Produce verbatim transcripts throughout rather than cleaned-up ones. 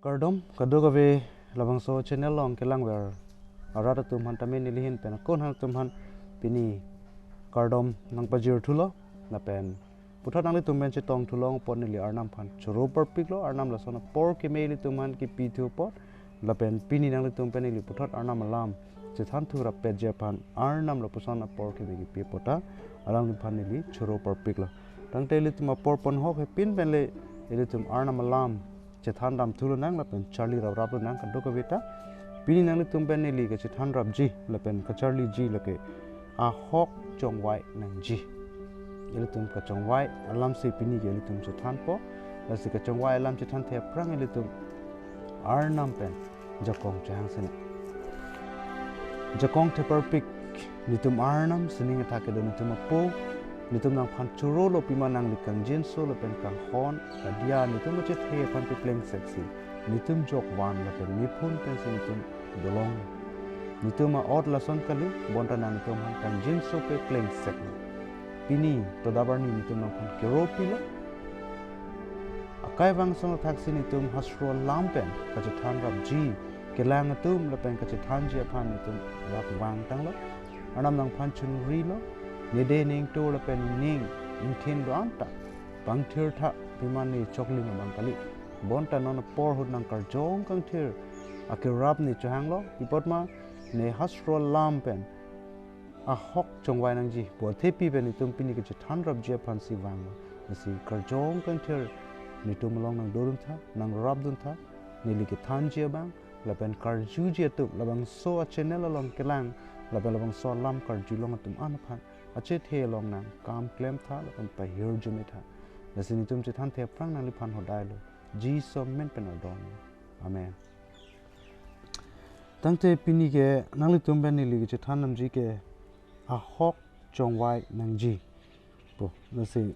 Kardom, kadokave labangso channel along kelangver arat atum aphan tame nelihin pen ako nangtum aphan pini kardom nangpajir thulo, lapen puthot nanglitum pen chetong thulong apot neli Arnam aphan choro parpiklo, Arnam lason apor keme ilitum aphan kipi thu apot, lapen pini nanglitum pen neli puthot Arnam alam chethan thu rapetji aphan Arnam lapuson apor keme kipi apot ta alangliphan neli choro parpiklo. Tangte ilitum apor ponhok hepin pen le ilitum Arnam alam chethan dam thu lonang lapen charli raprap lonang kadokave ta. Pini nanglitum pen neli kachethan rapji lapen kacharliji lake ahok chongvai nangji. Ilitum kachongvai alamsi pini ke ilitum chethanpo. Lasi kachongvai alam chethanthe aphrang ilitum Arnam pen jakong chehang sene. Jakong theparpik, netum Arnam, sining athak kedo netum apo, netum nangphan chorolo pima nangli kangjinso lapen kanghon, kadia netum achethe aphan pepleng seksi netum jokvan lapen mephun pensi netum dolong. Netum a-ot lason kali, bonta nangtum aphan kangjinso pepleng sek. Pini to dabarni netum nangphan kero pilo. Akai vangson athaksi netum hastro alam pen kachethan rapji, kelang atum lapen kachethanji aphan netum rapvang tanglo. Arnam nangphan chungrilo, nede ningto lapen ning ingthin do-an ta pangthirtha, pima ne choklim abang kali. Bonta non apor ahut nangkarjong kangthir akerap ne chohanglo, pi apot ma ne hastro alam pen ahok chongvai nangji pu athepi pen netum pini kachethan rapji aphansi vanglo. Lasi karjong kangthir netum along nangdoduntha, nangrapduntha, neli kethanji abang lapen karjuji atum labangso a-channel along kelang lapen labangso alam karjulong atum an aphan achethe along nangkam klemtha lapen pahirjumetha. Lasi netum chethanthe aphrang nangliphan hodailo. Jisu amen pen ardom. Amen. Tangte pini ke nanglitum pen neli kachethan damji ke ahok chongvai nangji pu. Lasi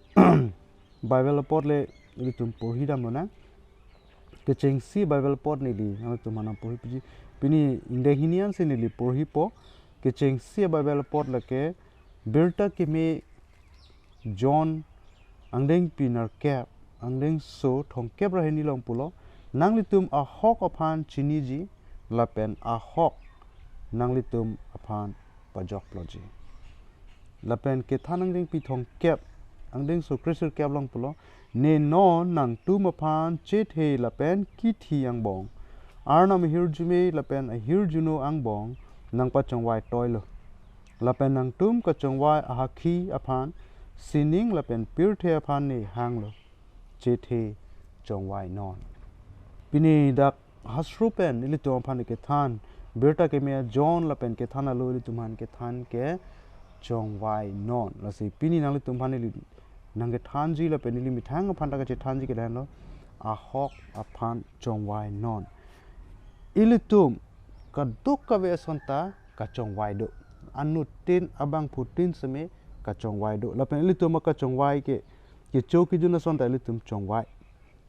Bible apot le ilitum porhi dam lonang. Kechengsi Bible apot neli nanglitum aphan porhi piji. Pini ingdeng hini ansi neli porhipo. Kechengsi Bible apot lake Birta Keme John angdengpi nerkep, angdengso thomkep ra hini along pulo, nanglitum ahok aphan chiniji lapen ahok nanglitum aphan pajokploji. Lapen kethan angdengpi thomkep, angdengso kresirkep along pulo, ne non nangtum aphan chethe lapen kithi angbong, Arnam ahirjume lapen ahirjuno angbong nangpachongvai toilo. Lapen nangtum kachongvai ahakhi aphan, sining lapen pirthe aphan ne hanglo, chethe chongvai non. Pini dak hastro pen ilitum aphan kethan, Birta Keme John lapen kethan alo ilitum aphan kethan ke chongvai non. Lasi pini nanglitum aphan ili nangkethanji lapen ili methang aphan ta kachethanji ke lahenlo, ahok aphan chongvai non. Ilitum kadokave asonta kachongvai do. Anuttin abangphutin seme kachongvai do. Lapen ilitum akachongvai ke, kecho kejun asonta ilitum chongvai.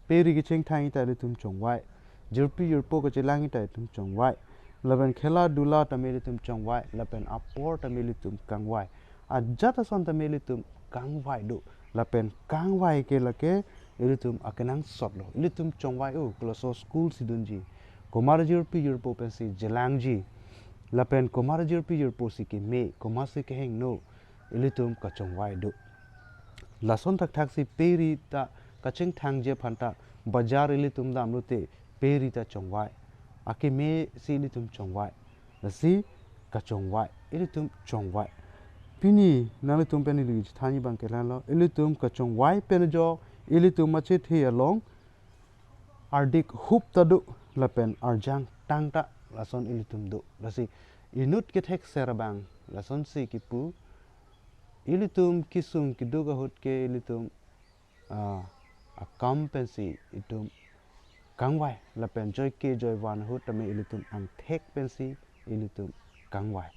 Peri kechengthang ta ilitum chongvai. Jirpi jirpo kachelang ta ilitum chongvai. Lapen khela dula tame ilitum chongvai. Lapen apor tame ilitum kangvai. Ajat ason tame ilitum kangvai do. Lapen kangvai ke lake ilitum akenangsotlo. Ilitum chongvai-o, kelaso school si dunji, komat jirpi jirpo pensi chelangji, lapen komat jirpi jirpo si keme, komat si kehingno, ilitum kachongvai do. Lason thakthaksi peri ta kachengthangji aphan ta bajar ilitum damlote peri ta chongvai. Akeme si ilitum chongvai. Lasi kachongvai, ilitum chongvai. Pini nanglitum pen ili chethanji abang ke lahenlo, ilitum kachongvai pen ajok, ilitum achethe along ardik hup ta do, lapen arjang tang ta lason ilitum do. Lasi inut kethekser abang lasonsi kipu, ilitum kesung keduk ahut ke ilitum, ah, akam pensi itum kangvai, lapen joike joivan ahut tame ilitum angthek pensi ilitum kangvai.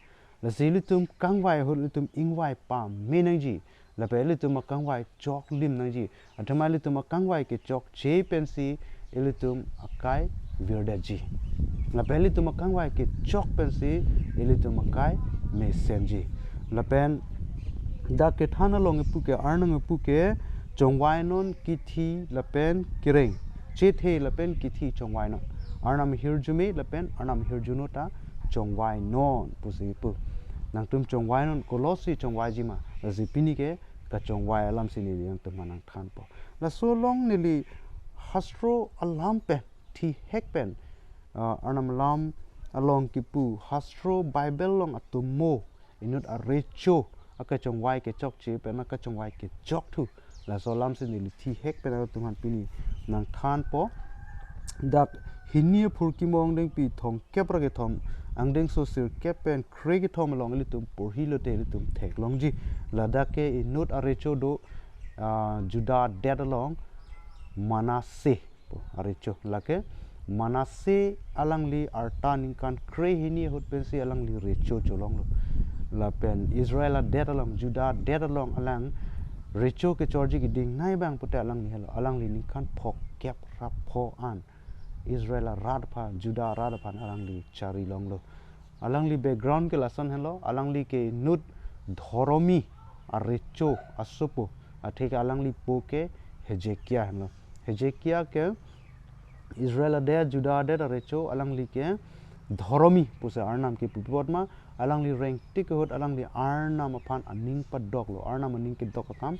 Lasi ilitum kangvai ahut ilitum ingvai pame nangji, lapen ilitum akangvai choklim nangji. Athema ilitum akangvai kechokche pensi ilitum akai virdetji. Lapen ilitum akangvai kechok pensi ilitum akai mesenji. Lapen dak kethan along ipu ke, Arnam ipu ke, chongvai non kithi lapen kereng. Chethe lapen kithi chongvai non. Arnam ahirjume lapen Arnam ahirjuno ta chongvainon pusi pu. Nangtum chongvainon, kolosi chongvaiji ma? Lasi pini ke kachongvai alamsi neli nangtum aphan nangthanpo. Laso along neli hastro alam pen, thihek pen, ah, Arnam alam along kipu hastro Bible along atomo inut arecho akachongvai kechokche pen akachongvai kechokthu, laso alamsi neli thihek pen nangtum aphan pini nangthanpo. Dak hini aphurkimo angdengpi thomkep ra kethom, angdengso sirkep pen krekethom along ilitum porhilote ilitum theklongji. Ladak ke inut arecho do, ah, Juda adet along Manasseh pu arecho. Lake Manasseh alangli arta ningkan krehini ahut pensi alangli recho cholonglo. Lapen Israel adet along, Juda adet along alang recho kechorji kedingnei abang pute alangli helo. Alangli ningkan phongkep ra pho an Israel arat aphan, Juda arat aphan alangli charilonglo. Alangli background ke lason helo, alangli ke inut dhoromi arecho asopo, atheke alangli po ke Hezekia helo. Hezekia ke Israel adet, Juda adet arecho, alangli ke dhoromi pusi arnam kepu apot ma, alangli rengtik ahut alangli Arnam aphan aning padoklo, Arnam aning kedok akam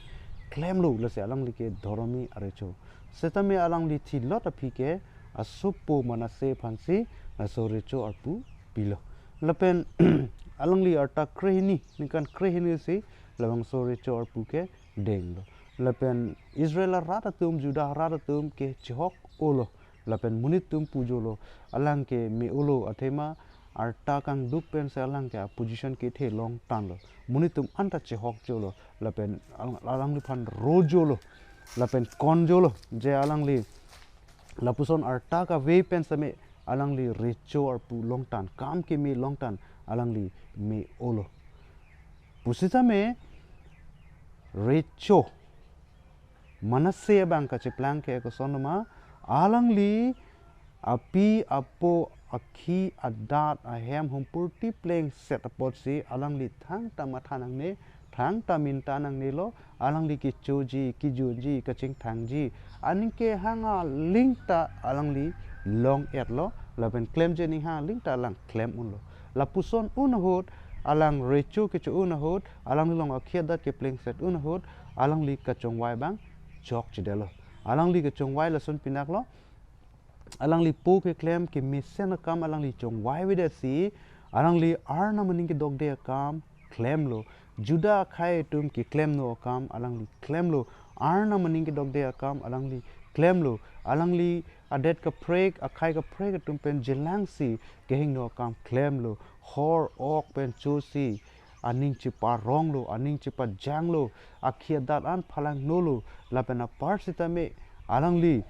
klemlo, lasi alangli ke dhoromi arecho. Setame alangli thilot aphi ke asopo Manasseh aphansi laso recho arpu pilo. Lapen alangli arta krehini, ningkan krehini si labangso recho arpu ke denglo. Lapen Israel arat atum, Juda arat atum ke chehok-olo. Lapen monit atum pujolo, alang ke me-olo, athema arta kangduk pensi alang ke aposition kethe longtanlo. Monit atum anta chehokjolo, lapen alang, alangliphan rojolo, lapen konjolo, je alangli lapuson arta kave pen seme alangli recho arpu longtan, kam keme longtan, alangli me-olo. Pusitame recho Manasseh abang kacheplang ke koson ma, alangli api apo, akhi adat, ahem humpurti plengset apotsi alangli thangta matha nangne, thangta minta nangnelo, alangli kechoji, kejunji, kachingthangji, aning kehang aling ta alangli long-etlo, lapen klemji aning hang aling ta alang klem unlo. Lapuson un ahut, alang recho kecho un ahut, alangli along akhi adat keplengset un ahut, alangli kachongvai abang chokchedetlo. Alangli kachongvai lason pinaklo, alangli po keklem kemesen akam alangli chongvai avedetsi, alangli Arnam aning kedokde akam klemlo. Juda akhei atum keklemno akam alangli klemlo. Arnam aning kedokde akam alangli klemlo. Alangli adet kaprek, akhei kaprek atum pen chelangsi kehingno akam klemlo. Hor ok pen chosi aning cheparonglo, aning chepajanglo, akhi adat an phalangnolo, lapen apar sitame alangli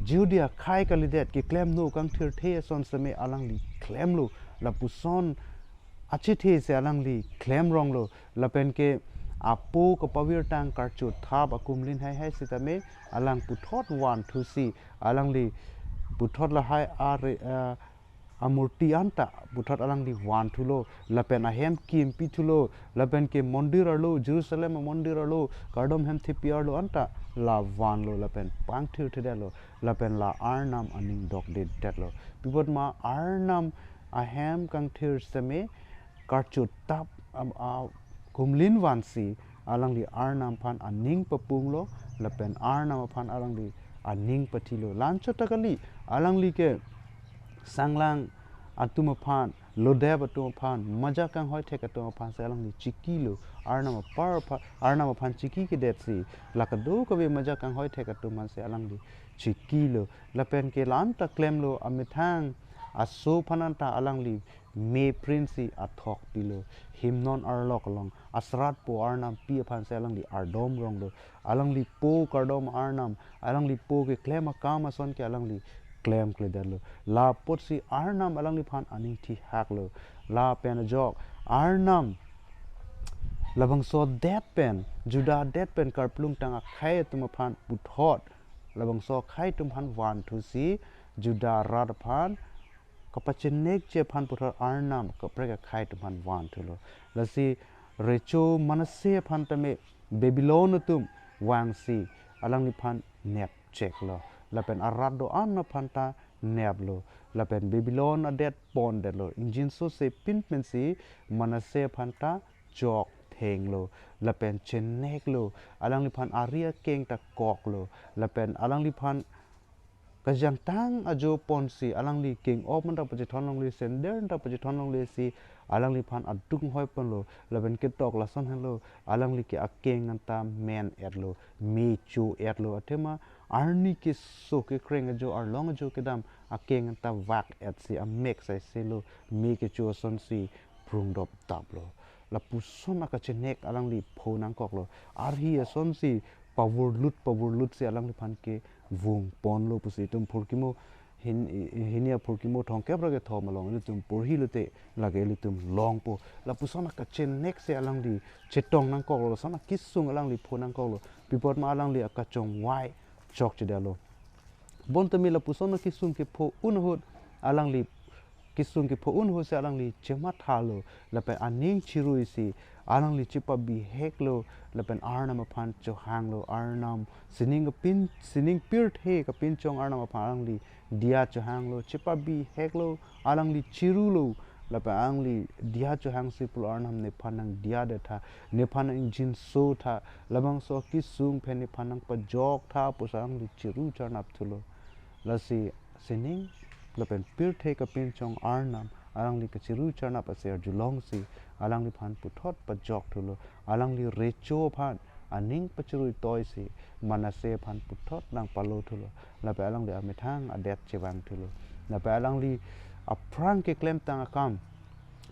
Jihudi akhei kalidet keklemno kangthirthe ason seme alangli klemlo, lapuson achethe si alangli klemronglo, lapen ke apo kapavirtang karcho thap akumlin haihai sitame alang puthot vanthusi, alangli puthot lahai are, ah, amurti anta puthot alangli vanthulo, lapen ahem kimpithulo, lapen ke mondir arlo, Jerusalem amondir arlo, kardom hem thepi arlo anta la vanlo, lapen pangthirthedetlo, lapen la Arnam aning dokdedetlo. Pi apot ma Arnam ahem kangthir seme karcho thap am, a, kumlin vansi alangli Arnam aphan aning papunglo, lapen Arnam aphan alangli aning pathilo. La-anchot ta kali, alangli ke sanglang atum aphan, lodep atum aphan, majak kanghoi thek atum aphansi alangli chikilo. Arnam apar aphan, Arnam aphan chikikedet si, la kadokave majak kanghoi thek atum aphansi alangli chikilo. Lapen ke la-anta klemlo, amethang aso aphan anta alangli me prinsi athok pilo. Himnon arlok along asratpo Arnam pi aphansi alangli ardomronglo. Alangli po kardom Arnam, alangli po keklem akam ason ke alangli klemkledetlo. La apotsi Arnam alangliphan aning thihaklo. Lapen ajok Arnam labangso adet pen, Juda adet pen karplungtang akhei atum aphan puthot, labangso akhei atum aphan vanthusi, Juda arat aphan kapachinekji aphan puthot Arnam kaprek akhei atum aphan vanthulo. Lasi recho Manasseh aphan tame Babylon atum vangsi alangliphan nepcheklo. Lapen arat do-an aphan ta neplo, lapen Babylon adet pondetlo. Ingjinso se pinpensi Manasseh aphan ta chokthenglo, lapen cheneklo, alangliphan ari akeng ta koklo, lapen alangliphan kejangtang ajo ponsi alangli keng-op anta pachethon longle, sender anta pachethon longlesi alangliphan aduk hoi ponlo, lapen ketok lason henlo, alangli ke akeng anta men-etlo, me cho-etlo, athema arni keso kekreng ajo, arlong ajo kedam akeng anta vak-etsi amek saiselo, me kecho asonsi prungdop daplo. Lapuson akachenek alangli pho nangkoklo. Arhi asonsi pavurlut pavurlutsi alangliphan kevung ponlo pusi itum phurkimo hin-, hini aphurkimo thomkep ra kethom along ilitum porhilote lake ilitum longpo. Lapuson akacheneksi alangli chetong nangkoklo, lason akesung alangli pho nangkoklo. Pi apot ma alangli akachongvai chokchedetlo. Bonta me lapuson akesung kepho un ahut alangli kesung kepho un ahutsi alangli chemathalo, lapen aning chiruisi alangli chepabiheklo, lapen Arnam aphan chohanglo, Arnam sining kapin, sining pirthe kapinchong Arnam aphan alangli diya chohanglo, chepabiheklo, alangli chirulo, lapen alangli diya chohangsi pulo, Arnam nephan nangdiyadet tha, nephan nang ingjinso tha, labangso akesung pen nephan nangpajok tha pusi alangli chiru charnap thulo. Lasi sining lapen pirthe kapinchong Arnam alangli kachiru charnap ase arjulongsi alangliphan puthot pajok thulo, alangli recho aphan aning pachirui toisi Manasseh aphan puthot nangpalo thulo, lapen alangli amethang adet chevang thulo, lapen alangli aphrang keklemtang akam,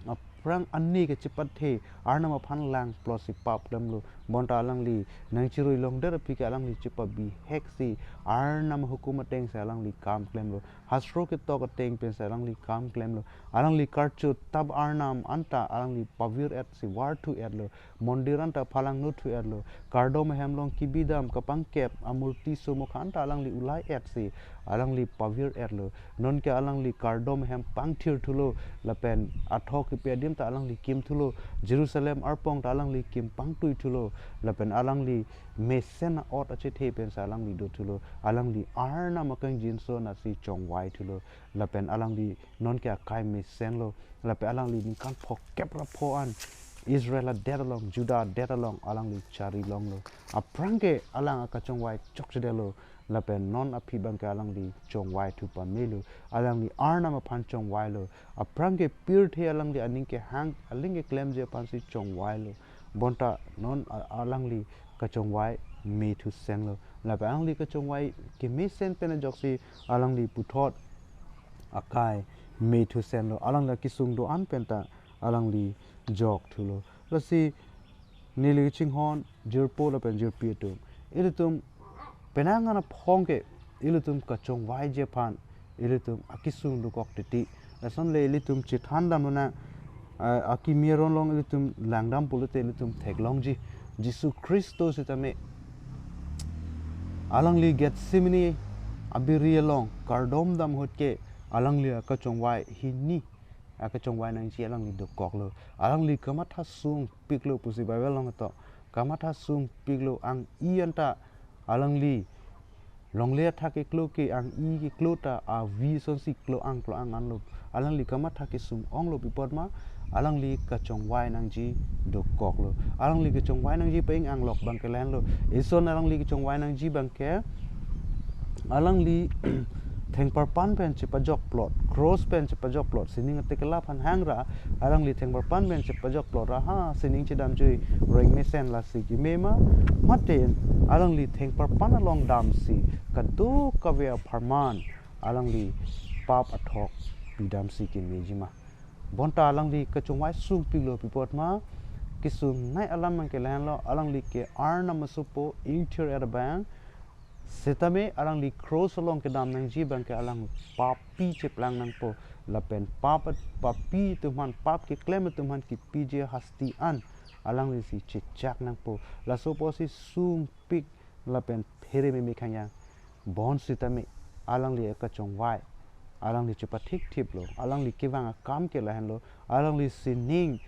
aphrang ani kachepathe Arnam aphan langplotsi pap klemlo. Bonta alangli nangchirui longdet aphi ke alangli chepabiheksi Arnam ahukum atengsi alangli kam klemlo, hastro ketok ateng pensi alangli kam klemlo. Alangli karcho tap Arnam anta alangli pavir-etsi varthu-etlo, mondir anta phalangno thu-etlo, kardom ahem along kebidam kapangkep amurti somokha anta alangli ulai-etsi alangli pavir-etlo. Nonke alangli kardom ahem pangthir thulo, lapen athok kepi adim ta alangli kim thulo, Jerusalem arpong ta alangli kim pangtui thulo, lapen alangli mesen a-ot achethe pensi alangli do thulo, alangli Arnam akangjinso anatsi chongvai thulo, lapen alangli nonke akai mesenlo, lapen alangli ningkan phokep ra pho an Israel adet along, Juda adet along alangli chari longlo. Aphrang ke alang akachongvai chokchedetlo, lapen non aphi abang ke alangli chongvai thu pamelo, alangli Arnam aphan chongvailo. Aphrang ke pirthe alangli aning kehang, aling keklemji aphansi chongvailo. Bonta non a-, alangli kachongvai me thusenlo, lapen alangli kachongvai kemesen pen ajoksi alangli puthot akai me thusenlo, alangli kesung do-an penta alangli jok thulo. Lasi neli kachinghon jirpo lapen jirpi atum, ilitum penang an aphong ke ilitum kachongvaiji aphan ilitum akesung dokok titi. Lasonle ilitum chethan damnang, ah, akimi aron along ilitum langdam pulote ilitum theklongji. Jisu Khristo sitame alangli Gethsemane abiri along kardom dam ahut ke alangli akachongvai hini, akachongvai nangji alangli dokoklo. Alangli kamatha sungpiklo pusi Bible along to. Kamatha sungpiklo, ang-i anta alangli longle athak keklo ke, ang-i keklo ta avi asonsi klo-ang klo-ang anlo. Alangli kamatha kesung onglo, pi apot ma alangli kachongvai nangji dokoklo. Alangli kachongvai nangji pa-ing anglok abang ke lahenlo. Ison alangli kachongvai nangji abang ke alangli thengparpan pen chepajokplot, cross pen chepajokplot, sining atekela aphan hangra, alangli thengparpan pen chepajokplot ra ha sining chedamjui reng mesen lasi keme ma, mate alangli thengparpan along damsi kadokave apharman alangli pap athok pidamsi kemeji ma. Bonta alangli kachongvai sungpiklo, pi apot ma kesungnei alam abang ke lahenlo, alangli ke Arnam asopo ingthir-et abang, sitame alangli cross along kedam nangji abang ke alang papi cheplang nangpo, lapen pap, papi atum aphan, pap keklem atum aphan kepiji hasti an alanglisi chechak nangpo. Laso apotsi sungpik lapen phere meme khanyang. Bonsitame alangli akachongvai alangli chepathikthiplo, alangli kevang akam ke lahenlo, alangli sining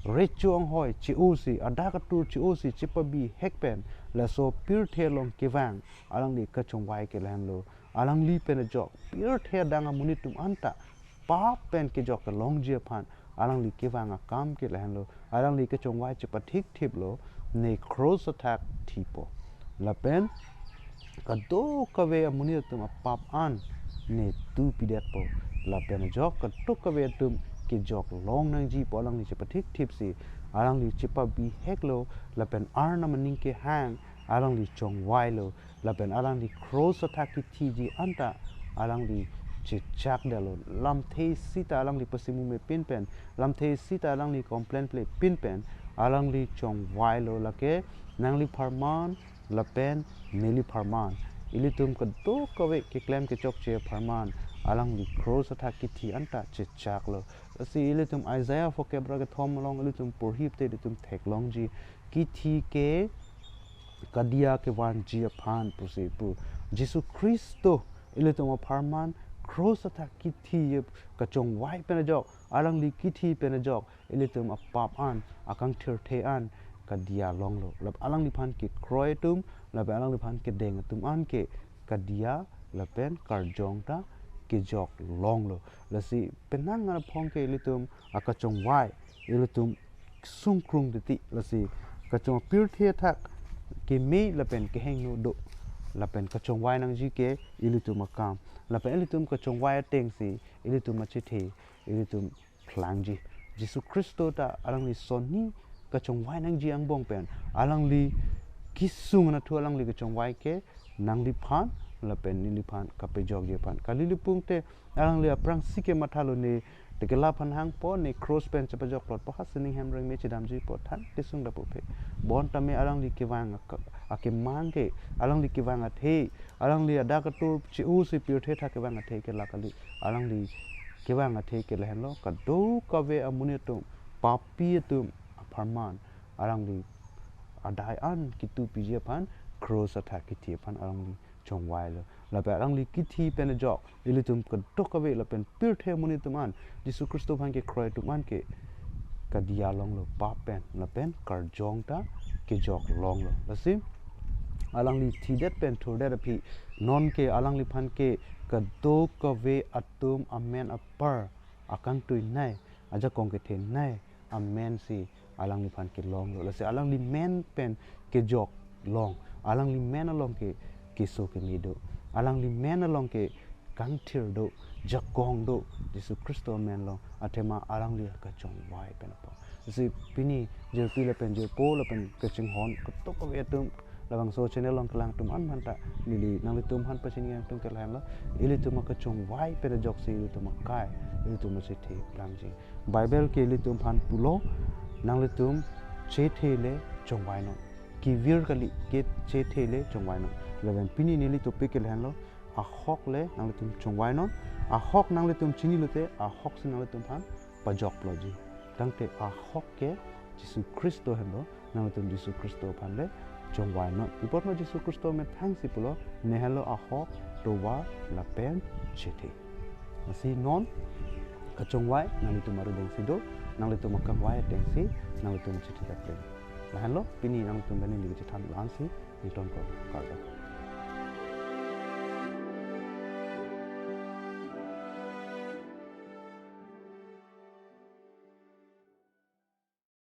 recho anghoi che-osi, adak atur che-osi chepabihek pen laso pirthe along kevang alangli kachongvai ke lahenlo. alangli pen ajok pirthe adang amonit atum anta pap pen kejok kelongji aphan alangli kevang akam ke lahenlo, alangli kachongvai chepathikthiplo ne cross athak thipo. Lapen kadokave amonit atum apap an ne tu pidetpo. Lapen ajok kadokave atum kejok long nangjipo alangli chepathikthipsi alangli chepabiheklo, lapen Arnam aning kehang alangli chongvailo, lapen alangli cross athak kithiji anta alangli chechakdetlo. Lamthe sita alangli pasimumepin pen, lamthe sita alangli complain plepin pen alangli chongvailo, lake nangli pharman lapen neli pharman, ilitum kadokave keklem kechokche apharman alangli cross athak kithi anta chechaklo. Lasi ilitum Isaiah phokep ra kethom along ilitum porhi te ilitum theklongji, kithi ke kadia kevanji aphan pusi pu. Jisu Khristo ilitum apharman cross athak kithi kachongvai pen ajok, alangli kithi pen ajok ilitum apap an, akangthirthe an kadia longlo. Lap alangliphan kekroi atum, lapen alangliphan kedeng atum an ke kadia lapen karjong ta kejok longlo. Lasi penang aphong ke ilitum akachongvai ilitum sungkrung titi, lasi kachong pirthe athak keme lapen kehingno do, lapen kachongvai nangji ke ilitum akam, lapen ilitum kachongvai atengsi ilitum achethe ilitum klangji. Jisu Khristo ta alangli sonni kachongvai nangji angbong pen alangli kesung anatthu alangli kachongvai ke nangliphan lapen neliphan kapejokji aphan. Kali lipung te alangli aphrangsi kemathalo ne tekela aphan hangpo, ne cross pen chepajokplotpo, ha sining hem rengme chedamjuipo, than kesung dapo phe. Bonta me alangli kevang ak-, akemang ke, alangli kevang athe, alangli adak atur che-osi pirthe athak kevang athe ke la kali, alangli kevang athe ke lahenlo, kadokave amonit atum, papi atum apharman alangli adai an kitu piji aphan cross athak kithi aphan alangli chongvailo. Lapen alangli kithi pen ajok ilitum kadokave lapen pirthe amonit atum an Jisu Khristo aphan kekroi atum an ke kadia longlo pap pen, lapen karjong ta kejok longlo. Lasi alangli thidet pen thurdet aphi non ke alangliphan ke kadokave atum amen apar, akangtui nei, ajakong kethe nei amen si alangliphan kelonglo. Lasi alangli men pen kejok long, alangli men along ke keso keme do, alangli men along ke kangthir do, jakong do, Jisu Khristo amen along, athema alangli kachongvai pen apot. Lasi pini jirpi lapen jirpo lapen kachinghon kadokave atum, labangso channel along kelang atum an aphanta neli nanglitum aphan pachini nangtum ke lahenlo, ilitum akachongvai pen ajoksi ilitum akai, ilitum achethe klangji. Bible ke ilitum aphan pulo, nanglitum chethe le chongvainon. Kevir kali, ke chethe le chongvainon. Lapen pini neli topic ke lahenlo, ahok le nanglitum chongvainon. Ahok nanglitum chinilote, ahok si nanglitum aphan pajokloji. Tangte ahok ke Jisu Khristo henlo, nanglitum Jisu Khristo aphan le chongvainon. Pi apotma Jisu Khristo methang si pulo, ne henlo ahok, tovar lapen chethe. Lasi non kachongvai nanglitum arideng si do, nanglitum akangvai ateng si nanglitum chethe ta pleng. Lahenlo pini nanglitum bani ligi chethan la-an si nington ko, kardom.